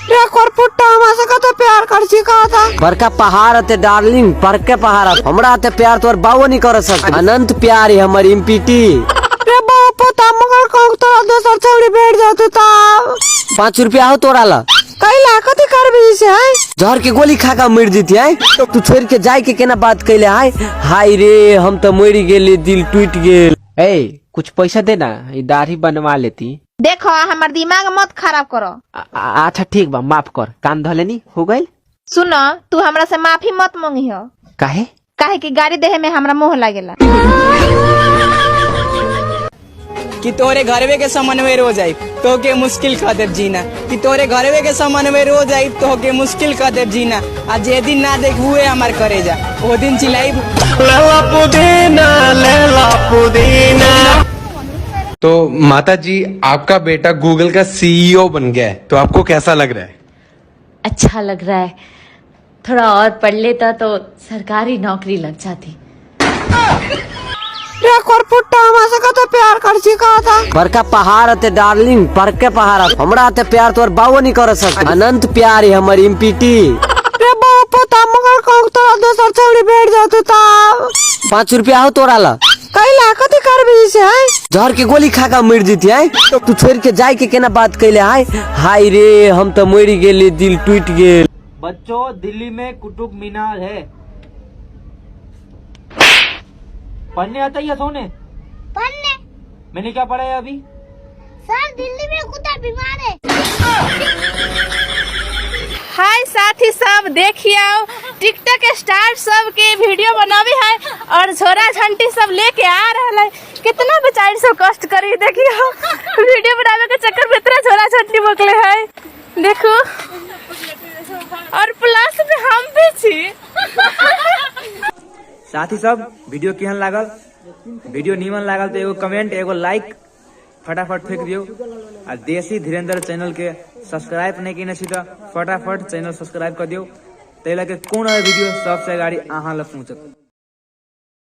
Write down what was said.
रे करपुट्टा, हमरा से कते प्यार कर छी कहता। बड़का पहाड़ हते डार्लिंग, बड़के पहाड़ हते। हमरा ते प्यार तोर बाबो नहीं कर सकते। अनंत प्यार है हमर एमपीटी। रे बाबू पोता, मगर कहूं तोरा दोसर छौड़ी भेट जातु तब। 5 रुपया हो तोरा ला। कैला कथी करबी से है? जहर के गोली खा के मर जीती है। तू छोड़ के जाय के केना बात कैले? हाय हाय रे, हम तो मर गेली, दिल टूट गेल। ए कुछ पैसा देना, ये दाढ़ी बनवा लेती। देखो हमार दिमाग मत खराब करो। अच्छा ठीक बा, माफ कर, कान धलेनी हो गइल। सुनो, तू हमरा से माफी मत मांगी हो। काहे? काहे कि गाड़ी देहे में हमरा मोह लागेला। कि तोरे घरवे के समन्वय रोज आई तो के मुश्किल कर देव जीना, कि तोरे घरवे के समन्वय रोज आई तो के मुश्किल कर देव जीना। आ जे दिन ना देखबुए हमार करेजा ओ दिन चिल्लाइब। तो माता जी, आपका बेटा गूगल का सीईओ बन गया है, तो आपको कैसा लग रहा है? अच्छा लग रहा है, थोड़ा और पढ़ लेता तो सरकारी नौकरी लग जाती। रे करपुट्टा, हमरा से कते प्यार कर छी कहता। बड़का पहाड़ हते डार्लिंग, बड़के पहाड़ हते। हमरा ते प्यार तोर बाबो नहीं कर सकते। अनंत प्यार है हमर एमपीटी। रे बाबू पोता, मगर कहूं तोरा दोसर छौड़ी भेट जातु तब। 5 रुपया हो तोरा ला। कैला कथी करबी से है? जहर के गोली खा के मर जीती है। तू छोड़ के जाय के केना बात कैले? हाय हाय रे, हम तो मर गेली, दिल टूट गेल। बच्चों, दिल्ली में कुतुब मीनार है। पढ़ने आता है या सोने? पढ़ने। मैंने क्या पढ़ा है अभी? सर दिल्ली में कुत्ता बीमार है। हाय साथी सब, देखियो टिकटॉक स्टार सब के वीडियो बनावे है और झोरा झंटी सब लेके आ रहा है। कितना बेचारी सब कष्ट करी, देखियो वीडियो बनावे के चक्कर में इतना झोरा झंटी मोकले है देखो। और प्लस में हम भी छी। साथी सब, वीडियो केहन लागल? वीडियो नीमन लागल तो एगो कमेंट एगो लाइक फटाफट फेंक दियो। आ देसी धीरेन्द्र चैनल के सब्सक्राइब नहीं केने छी तो फटाफट चैनल सब्सक्राइब कर दियो, ताहि लऽ के कोनो वीडियो सबसे गाड़ी अहाँ लग पहुँचत।